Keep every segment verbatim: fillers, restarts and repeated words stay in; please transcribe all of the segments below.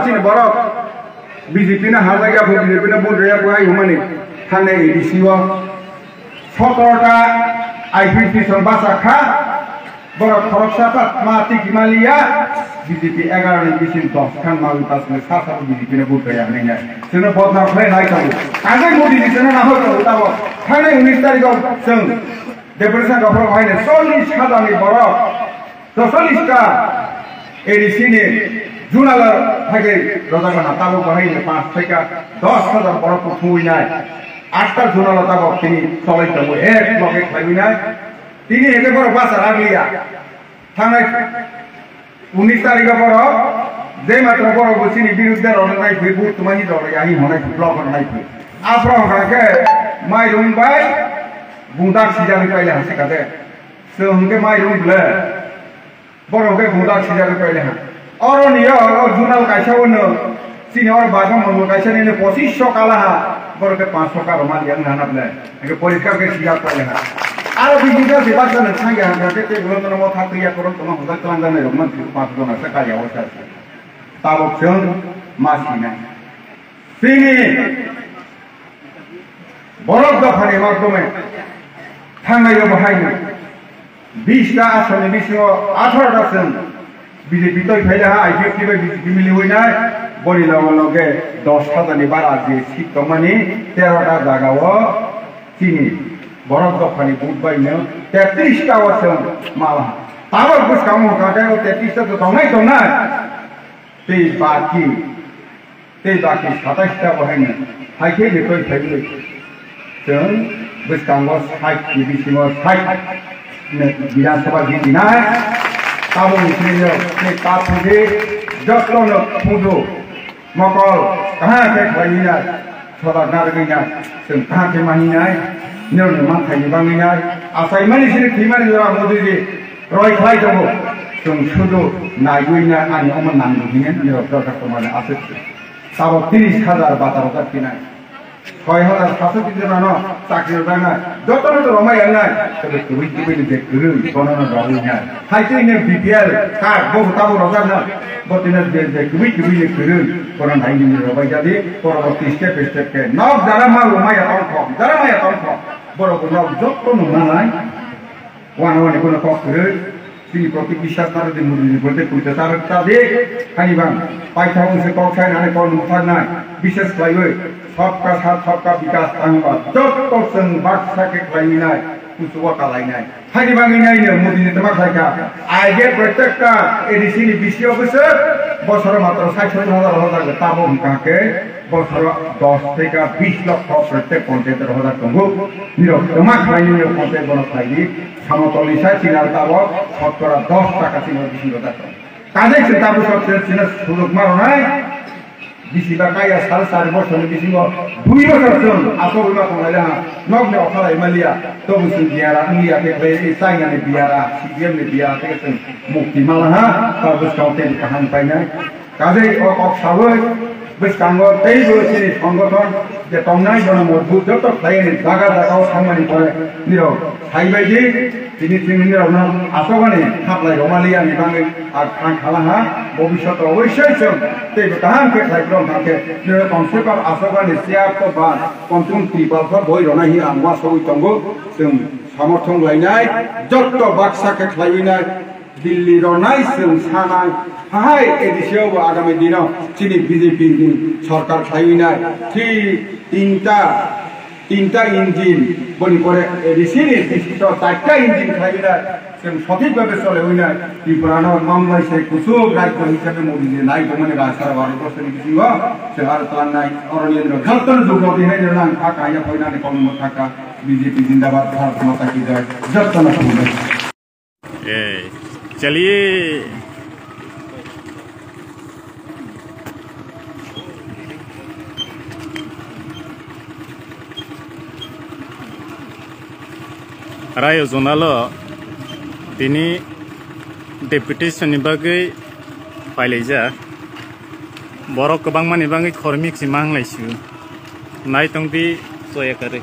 Chini borok B J P no hajak ya, B J P no vote rwya, bo ai humani thangnai A D C o. Sotoro ta I P F T song basa kha, borok khoroksa ta ma tiki maliya, B J P egaroh ni bisingo dos khan ma wi pasni sa sa B J P no vote rwya hinwi nai. Chwngno bodnam khlai nai tongo. Ajai Modi ni chwngno nahoi tongo tamo. Thangnai unis tarikh o chwng Debrecen Gaphra bahai ni chollish hajar ni borok, chollish ta A D C ni junal hake rojak na tamo bahai ni panch theka dos hajar borok ko thungwi nai. Atta junal tabok tini cholai tongo, ek loge khlaiwi nai. Tini hake borok basa ragliya. Thangnai unis tarikh o borok je matro borok bo chini biruddhe rok nai phui, vote tuma hi rok ya hi honai phui, block rok nai phui. Aphro hwnkha khe mairum bai bungdak sijagwi paile ha sika de. Chwng hwnkhe mairum ble, borok hwnkhe bungdak sijagwi paile ha. Oro ni o, o junal kaisa o no chini oro baga mangul kaisa nini pochis so kala ha, borok khe panch so karo mali ang hana ble. Hake poriskar khe sijak paile ha. Aro bini jati baksa nang sangya hangka khe tei ulo tono motha twiya korok tono hojak twlang janai rok man thwibo panch jona se kaya o sa. Tabok chwng ma sinai. Chini borok dophani makdome thangnai o bahaino. Bish ta asoni bisingo atharo ta chwng B J P toi phaile ha, I P F T bai B J P miliwi nai, boni loge loge dos hajar ni bara je seat tongmani tero ta jaga o chini borok dophani vote bai no tetris ta o chwng mal ha. Tabok bwskango hwnkha khe o tetris ta to tongnai tongnai. Tei baki, tei baki satais ta bo haino hai khe ni toi phai bwlwi. Chwng bwskango sait ni bisingo sait ni Bidhan Sabha jiti nai. Tabuk ni sini yo tei ta phai di joto no phudu mokol kaham khe khlai nai. Soda narwgwi nai, chwng kaham khe manwi nai, nirokni manthai ni bangwi nai, achaimani sini thwimani jora Modi ji roi khlai tongo, chwng sudu naiwi nai, ani omo nangdi hinwi nirok dorkar tongmani aswk se. Tabok tris hajar bata rojak phinai, soi hajar saso phinai mano chakri rojak nai, jotono to romai yang nai, tei kwbwi kwbwi ni je kwrwi bono no rogwi nai. Hai tei ne B P L card bo tabo rojak na, bo tei ne je je kwbwi kwbwi ni kwrwi, bono nai ni rok bai jadi, poroborti step by step khe nok jara ma lo maya tong kho, jara maya tong kho, borok bo nok jotto no manai, wan wan ni bono kok kwrwi, chini proti biswas taro di mudi ni bolte kuita taro ta di, hani bang, paithak wngse kok sai nani kok nuk thak nai, biswas khlaiwi, sabka sath sabka bikas tangba, jotto chwng baksa khe khlaiwi nai, kuchugo kalainai. Haini bagwi naino Modi ni twma khlaikha. Aige protekta A D C ni B C officer bosoro matro sait sottor hajar rohorjak, tabo hwnkha khe bosoro dos theka bis lokho protek panchayat rohorjak tongo. Nirok twma khlaini nirok panchayat bono khlaidi. Samotol ni sai sinal tabo sotkora dos taka sinal bisingo rojak tongo. Kajai se tabo sotkora sinal sujok ma rwnai. Bisi ba kaya sal sari bosor ni bisingo dui bosor chwng asogwi ma tonglai ha, nok ni okhalai ma liya, tobo chwng biyara wng liya khe khlai China ni biyara, C P M ni biyara khe chwng mukti ma ha, ta bwskang tei kaham painai. Kajai o kok sawi bwskango tei bo chini songothon je tongnai bono mojbut joto khlai ni jaga jaga o thangmani pore nirok sai bai di. Tini chini nirokno asokani khaplai romali ani bagwi ang kha khala ha, bobishoto oboisoi chwng teibo kaham khe khlai phrwng thang khe nirok tongsekor asokani chair to ba kontrum tripal pha boi rwnai hi ang uansugwi tongo. Chwng samorthon lainai, jotto baksa khe khlaiwi nai, Delhi rwnai chwng sanai, hahai A D C o bo agami dino chini B J P ni sorkar khlaiwi nai, thi tinta Tinta engine, boni pore A D C ni district o charta engine khlaiwi nai, chwng sothik bhabe choliwi nai, Tripura no mamlai se kuchuk rajyo hisabe Modi je nai tongmani rajsara Bharat borso ni bisingo, chwng aro twlang nai, oro ni andro jotto no jukno di nai, nang kha kaiya phoi nani kolmo thaka, B J P zindabad, Bharat Mata ki jai, jotto no khulumnai. ए, चलिए। Rayo Zonalo tini deputation ni bagwi pailaijak. Borok kwbangmani bagwi khormik si manglaisu. Naitongdi choyakari.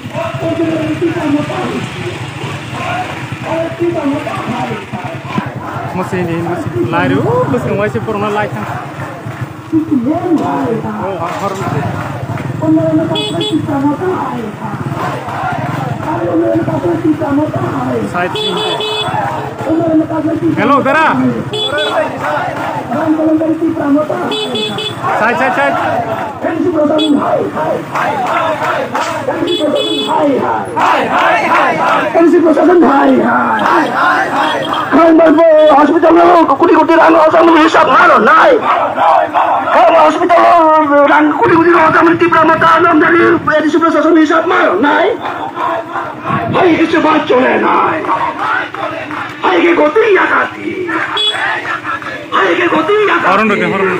Musi ni, musi. Lairu, bwswng waisa porno lai thang. Oh, hor. Side. Hello, dara. Side, side, side. Hai, hai. Hai, hai, hai, hai. N C P Prashasan, hai, hai. Hai, hai, hai, hai. Hospital lo koti koti rang asam hisab maro nai. Hospital lo rang koti koti rang asam Tipra Motha nam dari N C P Prashasan hisab maro nai. Hai, kichu baat chole nai. Hai, ke koti ya kati. Hai, ke koti ya kati. Horn rwdi, horn.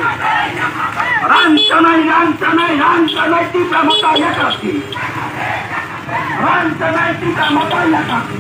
Rang chanai, rang chanai, rang chanai, Tipra Motha ya kati. Rang chanai, Tipra Motha ya kati.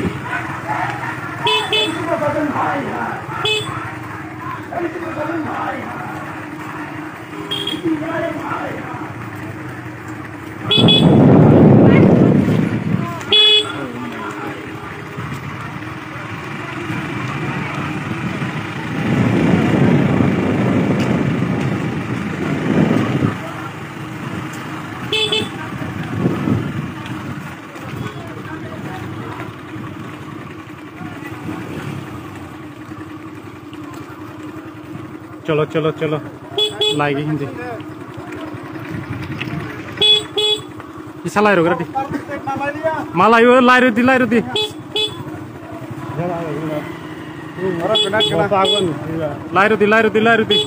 Cholo, cholo, cholo. Laigi hindi. Isa lai rw di. Ma lai rw di, lai rw di, lai rw di. Lai rw di, lai rw di, lai rw di.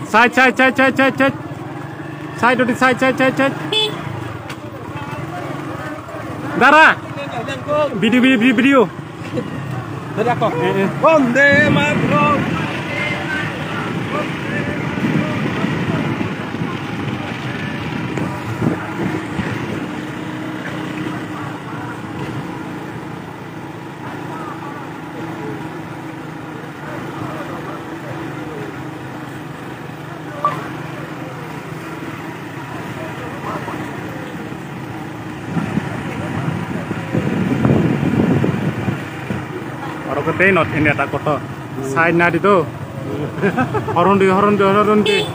Side, side, side, side, side, side. Side rw di, side, side, side, side. Dara, video, video, video, video. Dara ko. Eh, eh. Vande Mataram. Oro ke tei North India ta kotor. Side na di to. Horon di, horon di, horon di.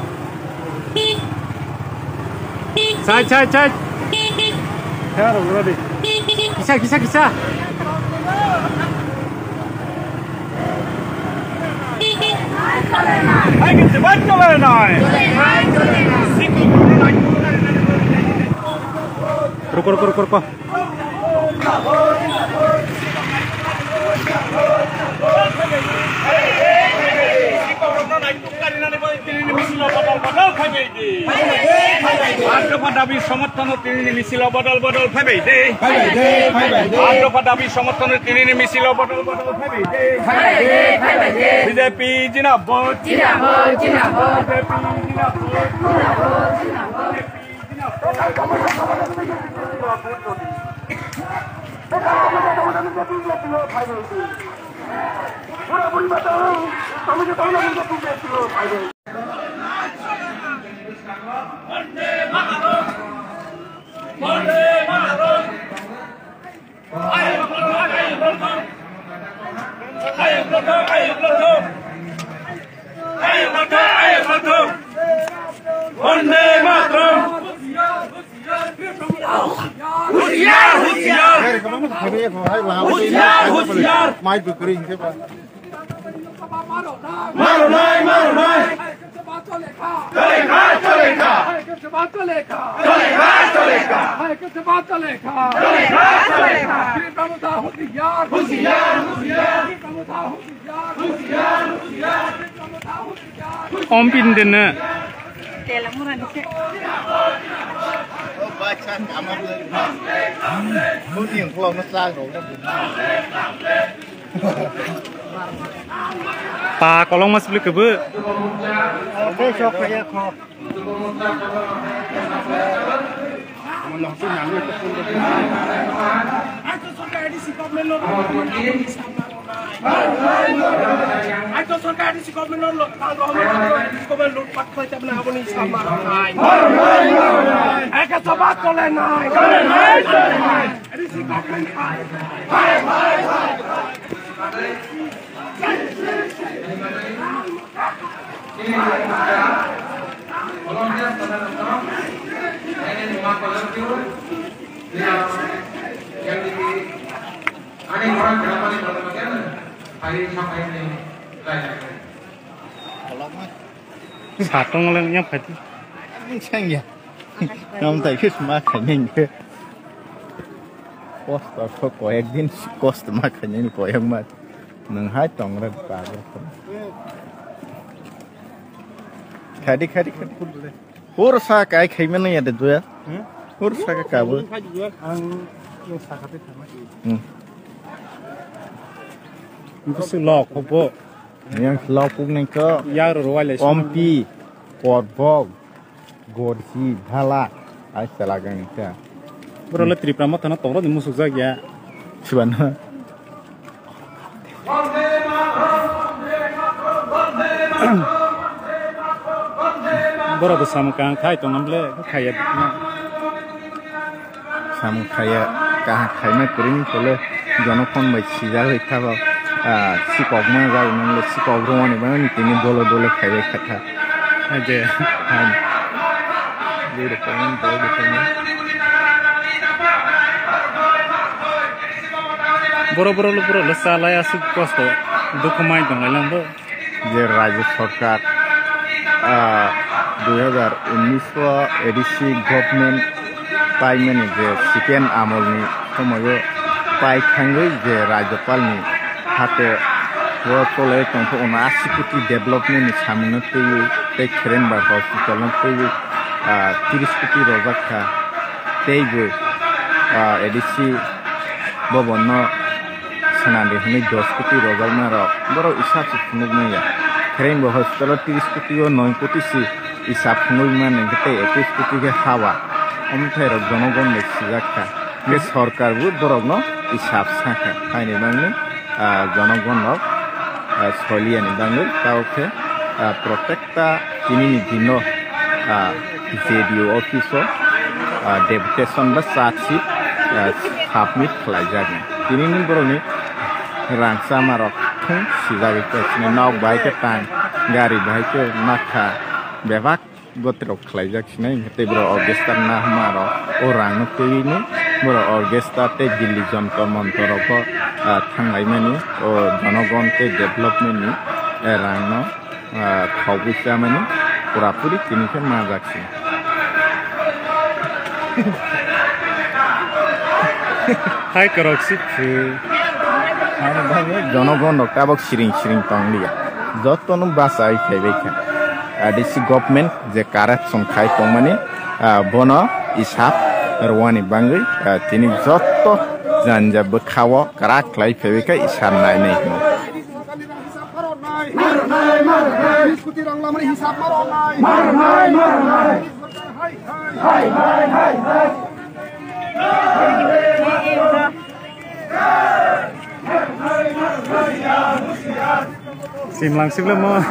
Side, side, side. Kisa, kisa, kisa. Ruko, ruko, ruko, ruko. Aat dopha dabi somorthon o tinini misilo bodol bodol phaibai de. Aat dopha dabi somorthon o tinini misilo bodol bodol phaibai de. B J P jindabad. Jindabad, jindabad. B J P jindabad. Vande Mataram. Husiar, husiar. Husiar, husiar. Maro nai, maro nai. Chole kha, chole kha. Chole kha, chole kha. Chole kha, chole kha. Tipra Motha husiar. Husiar, husiar. Tipra Motha husiar. Husiar, husiar. Tipra Motha husiar. Om pin din na. Tela mura ni se. Kuni yang pulau na sa rau na. Pa kolong mas beli kebe. Oke, sok ya kho. Ekta sorkar A D C government-o lo-, tal rohorma, government lutpat khlai tabna aboni samna rok nai. Ekta soba chole nai. A D C government hai. Ani orang berapa nih kalau macam? Hari sampai ini. Satong leng yang pati. Sengya. Nam tai kis ma khaning. Kosto ko koyek din kosto ma khaning koyek ma. Nang hai tong re pa. Khadi khadi khadi. Hor sa kai khai mano ya de duya. Hmm? Hor sa ka kabo. Ang yung sa ka te thama. Hmm. Itu si lok hobo. Yang si lok puk neng ko. Ya ro ro wale. Kompi, korbok, gorsi, dhala. Ai selagang ka. Bro le Tripura ma thana toro ni musuk jak ya. Sibana. Borok bo samung kaham khai tongna bwle, khai ya. Samung khaiya, kaham khaima kwrwini tole jonokhon bai sijak bai thabo, ah, sikokma jagwi nang le sikok rwmani bagwi tini dole dole khaibai kha kha. Aje. Hai. Boro kaiman, boro kaiman. Boro, boro, boro, boro, salai aswk kosto, dukhu mai tonglai lang bo. Je Rajya Sarkar, ah, dui hazar unnish o A D C government paimani je second amolni somoio pai thangwi je Rajyapalni hate o cholai tongkha, ono asi koti development ni samungno twiwi tei Kherenbar hospital no twiwi, ah, tris koti rojak kha. Tei bo ah, A D C bobonno swnamdi hwnwi dos koti rojakma rok, borok isap se phunuk manya. Kherengbo hospital o tris koti o noi koti se isap phunuk mani, hwnkhe tei ekus koti khe hawa. Omo thairok jonogon bai sijak kha. Hwnkhe sorkar bo borokno isap sakha. Haini bagwi, ah, jonogon rok, ah, soliyani bagwi tabuk khe, ah, protekta tinini dino, ah, J D O office o, ah, deputation ba charge sheet, ah, submit khlaijaknai. Tinini borokni rangchama rok thung sijagwi khe sini nok bai khe tang, gari bai khe nakha, bebak gotrok khlaijak sinai, hwnkhe tei borok orchestra nahma rok o rang no twiwi ni borok orchestra tei Delhi Jantar Mantar rok o, ah, thanglaimani, o jonogon tei development ni, eh, rang no, ah, khogwi chamani pura puri tini khe manjak se. Hai korok si phi. Ani bagwi jonogon rok tabok siring siring tong liya. Jotono bachai phaibai kha. A D C government je corruption khai tongmani, ah, bono isap rwani bagwi, ah, tini joto janja bwkhao kwrak khlai phaibai kha isap nai nai hino. Simlang sible mo.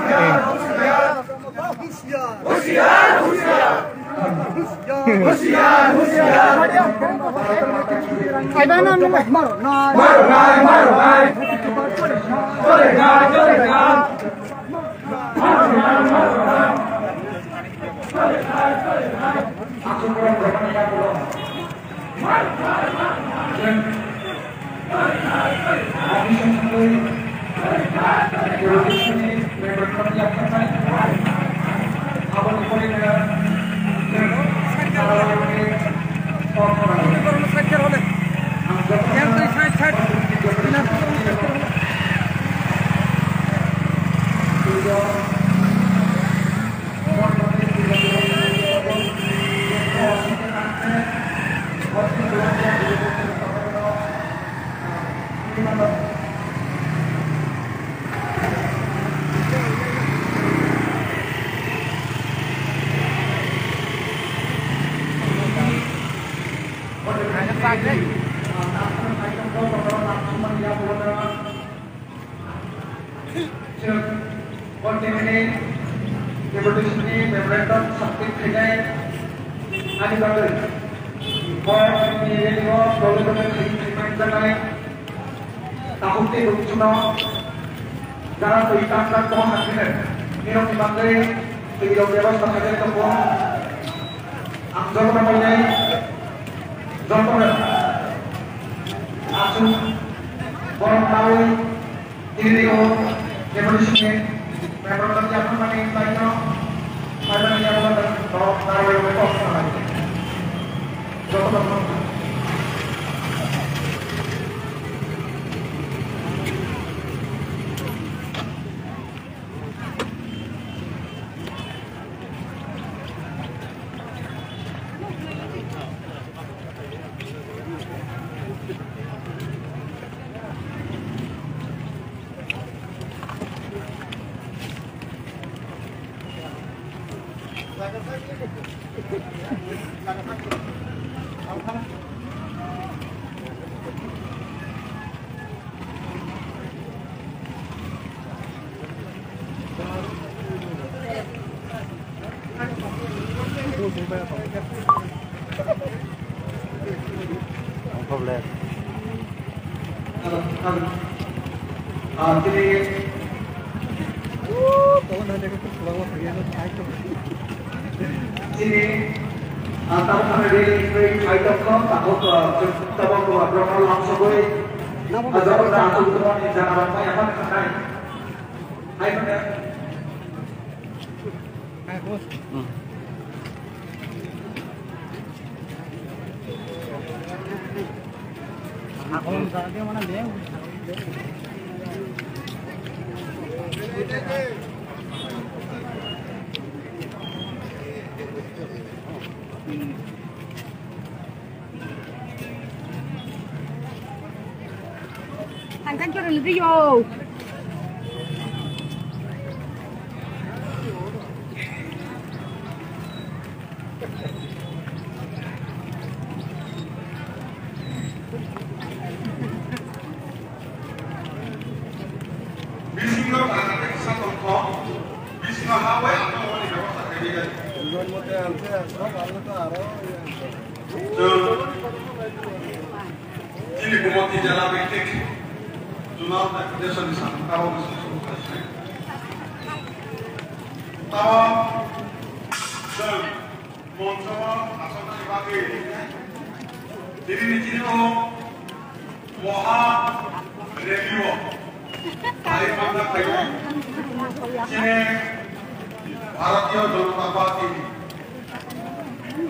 Chwng o tini deputation ni memorandum submit khainai ani bagwi bo tini rally o dole dole khai khai manjaknai takhuk tei bukhukno jara twi tamjak tongo hwnkheno nirokni bagwi twi rok bebostha khaijak tongo. Ang jotono painai jotono aswk borok nawi Tini o deputation ni memorandum yapharmani taino, taino yapharmani borok narwai rok kok sanai. Joto borok. Chini, ah, tabuk kami rally wngwi phai tongkha, tabuk, ah, tabuk, ah, borokno lamsogwi, ah, joto da aswk tongmani jaga rok bai aphano khanai. Hai mane. Thangkhan khe rwlwi yo. Bisingo bagate kisa tongkho, bisingo ha bai ang tongmani bebosta khaijak. Chwng chini Gumoti jela Biktik Zonal Deputation ni samung tabo bwswk suru khaisai. Tabo chwng moncho o asoknani bagwi tini ni chini o moha rally o phai manna khaio. Chini Bharatiya Janata Party ni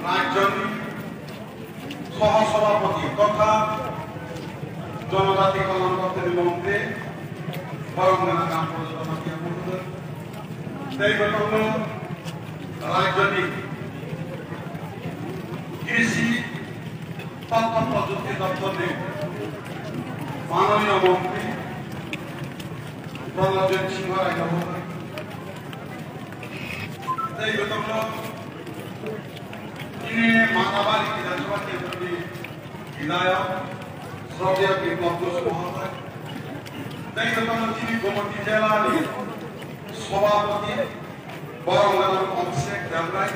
rajyoni Soho Sabhapati totha Janajati Kalyan Doptor ni Montri Boromgana Ram Prasadan Matia Mukhujwng tei bo tongo rajyoni Krishi Totha Projukti Doptor ni Mananiya Montri Pramod Singh Rai Mukhujwng tei bo tongo Chini Mathabari Bidhan Sabha Kendroni Bidhayok Shraddheyo Biplab Ghosh Mohoday, tei bo tongo chini Gomoti Jela ni Sabhapati Borom Ganang Abhishek Debrai,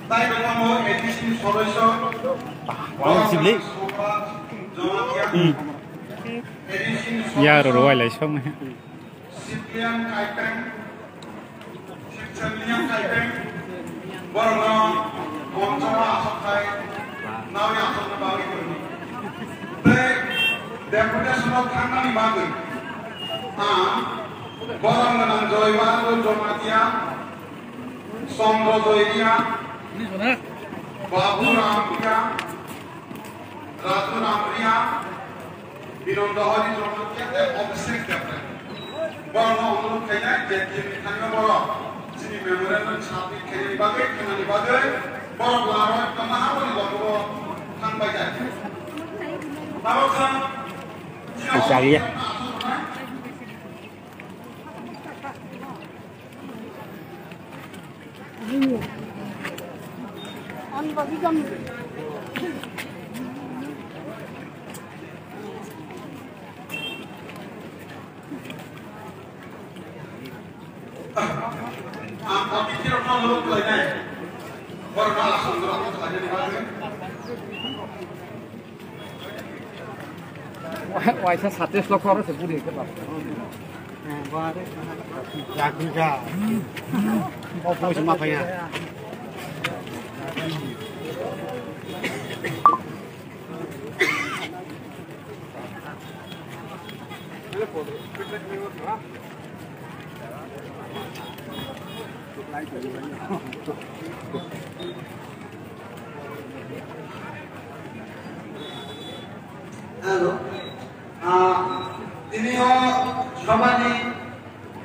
tei bo tongo A D C ni Sodosyo Borom Ganang Somraj Jamatia, A D C ni Sodosyo Cyprian Kaipeng, Sipseliang Kaipeng, borokno moncho o asok khai nawi asokna bagwi kwrwi. Tei deputation o thangnani bagwi ang borom gwnang Joy Bahadur Jamatia, Chandra Joy Ria, Babu Ram Ria, Raju Ram Ria, Binon Dohori Jamatia tei Abhishek Debrai. Borokno onurodh khainai je chini thangna borok chini memorandum submit khainani bagwi, khainani bagwi borok laro tongma haboni logo thang bai jai. Tabok chwng chini Chaliya. Ang committee rokno lob khlainai. Borokno aswk rok khlainani bagwi. Waisa satis lok oro se buri ke bap. Jagri ja. O pung se ma phaya. Hello. Ah, tini o sabhani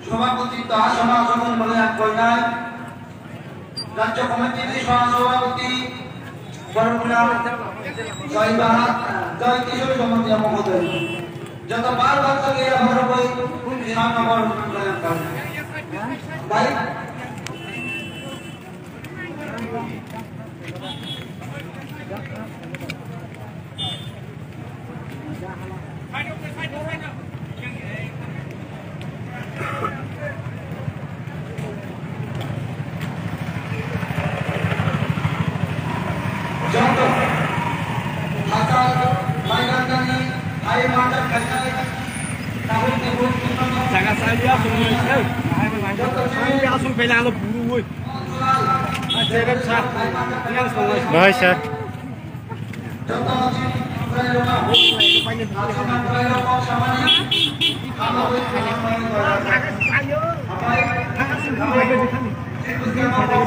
Sabhapati ta sama sama bole ang koinai. Rajya committee ni saha sabhapati Boromgana Joy Baha-, Joy Kishore Jamatia Mohoday. Joto bar bar to gaya bharo boi, samna baro boi ang koinai. Bai. Joto hachal maidan gani hai mata khainai tabuk tibuk. Jaga saya dia semua. Joto saya dia semua pelalu buru woi. Bahai sir.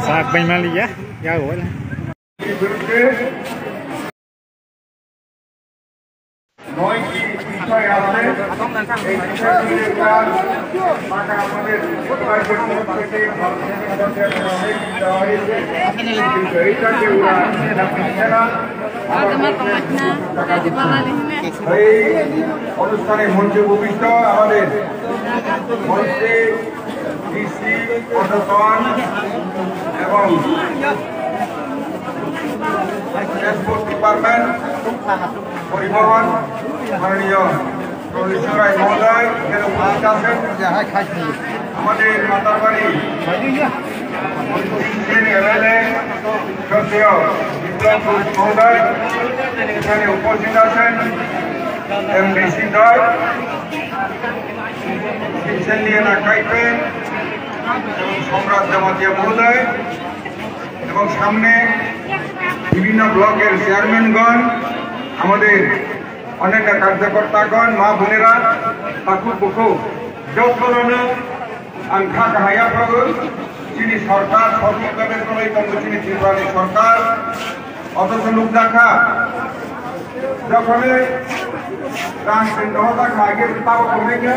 Sak bai mali ya, ya wala. নয়টি বিষয় আছে। এই বিষয়গুলি আমরা ঢাকা আমাদের রাজ্যের পক্ষ থেকে ভারত সরকারকে দেওয়া হয়েছে। কিন্তু এইটাকে ওরা নিচ্ছে না। এই অনুষ্ঠানে মঞ্চে উপবিষ্ট আমাদের মন্ত্রী, ডিসি, প্রশাসন এবং ট্রান্সপোর্ট ডিপার্টমেন্ট, পরিবহন, মাননীয় প্রদীপ রায় মহোদয় এখানে উপস্থিত আছেন। আমাদের মাতারবাড়ি এমএলএ শ্রদ্ধেয় বিপ্লব ঘোষ মহোদয় এখানে উপস্থিত আছেন। এমডিসি দল, সিনসেলিয়ানা কাইপেন এবং সম্রাট জমাতিয়া মহোদয় এবং সামনে বিভিন্ন ব্লকের চেয়ারম্যানগণ, আমাদের অন্যান্য কার্যকর্তাগণ, মা বোনেরা, কাকু কুকু, যতজনও ang kha kahaya phrago, chini sorkar, sorkar kami kami tongo chini Tripura ni sorkar, othocho nukjakha, jokhonwi rang chwng dohorjakha, age tabo tongnai khe,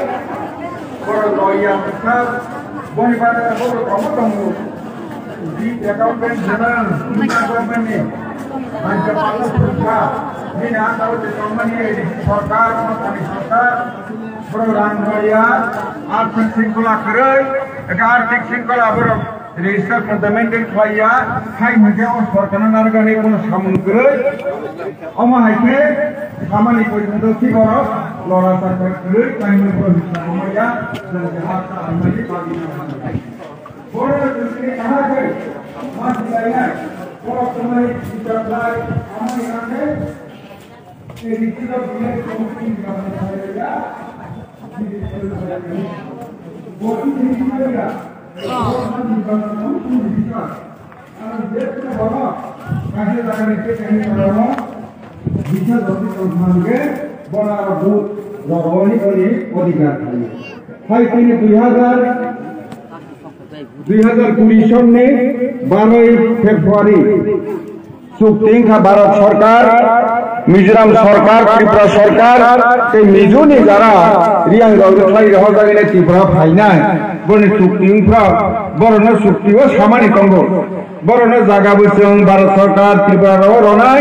borok loya kha, boni bagwi borok tongo tongo. Di development general, Tripura government ni, Rajya Pala Purkha, nini ang tabo je tongmani A D C sorkar, Mothani sorkar, borok rang rwya, arthik singkula kwrwi, eka arthik singkula borok register khaijak maintain khlaiya, hai hwnkhe o sorkarno narwknani bono samung kwrwi, omo hai khe samani poito si borok lora sakha kwrwi, kainwi borok hisab wngmaya, jang jaha ta armani bagwi. Borok chwngni kahar bai ma swlainai, borok chwngmani swijak lai, amoni angkhe, tei bisingo bini chwngni swijak lai ya, bini chwngni swijak lai. Borok chwngni swijak ya, borok chwngni swijak lai, chwngni swijak. Ang je khe borok kaisa jagani tei kaisa jagao bisa joti tong thang khe bono aro vote rogwi oni odhikar thani. Hai tini dui hajar Dui hajar kuri sonni baroi February chukti wngkha Bharat Sarkar, Mizoram Sarkar, Tripura Sarkar, tei Mizoni jara Riyang rok rwkhlai rohorjagwi Tripura phainai, boni chukti wngkha, borokno chukti o samani tongo, borokno jaga bo chwng Bharat Sarkar, Tripura rok ronai.